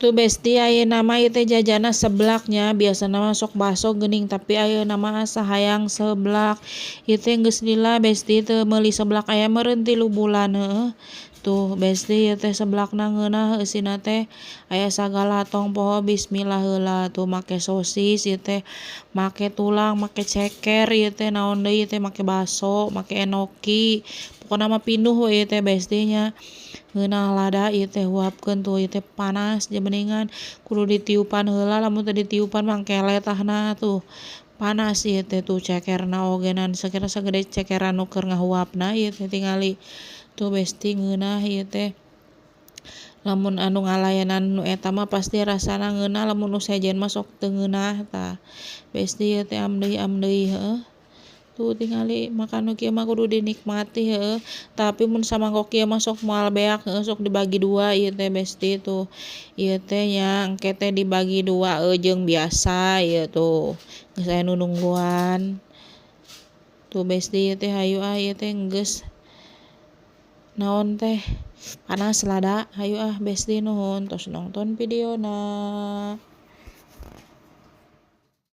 Tuh Besti, ayeuna mah ieu teh jajanna seblak nya. Biasana mah sok baso geuning, tapi ayeuna mah asa hayang seblak. Ieu teh geus lila, Besti, teu meuli seblak, aya meureun 3 bulan, heueuh. Tuh Besti, ieu teh seblakna ngeunah, eusina teh aya sagala, tong poho bismillah heula. Tuh, make sosis ieu teh, make tulang, make ceker ieu teh, naon deui ieu teh, make baso, make enoki, pokona mah pinuh we ieu teh, Besti, nya. Ngeunah lada ieu teh. Huapkeun tuh, ieu teh panas beningan, kudu ditiupan heula, lamun teu ditiupan mah engke letahna. Tuh, panas ieu teh. Tuh, cekerna oge sakira sagede cekeran nu keur ngahuapna ieu teh tingali. Tuh Besti, ngeunah ieu teh. Lamun anu ngalayanan nu eta mah pasti rasana ngeunah, lamun nu sejen mah sok teu ngeunah. Tah Besti, ieu teh am deui, am deui, heueuh. Tuh tingali, makan nu kieu mah kudu dinikmati, heueuh. Tapi mun samangkok kieu mah sok moal beak, heueuh, sok dibagi dua ieu teh, Besti. Tuh, ieu teh nya, engke teh dibagi dua jeung biasa ieu. Tuh, geus aya nu nungguan. Tuh Besti, ieu teh hayu ah, ieu teh geus naon teh, panas lada. Hayu ah Besti, nuhun tos nongton videona.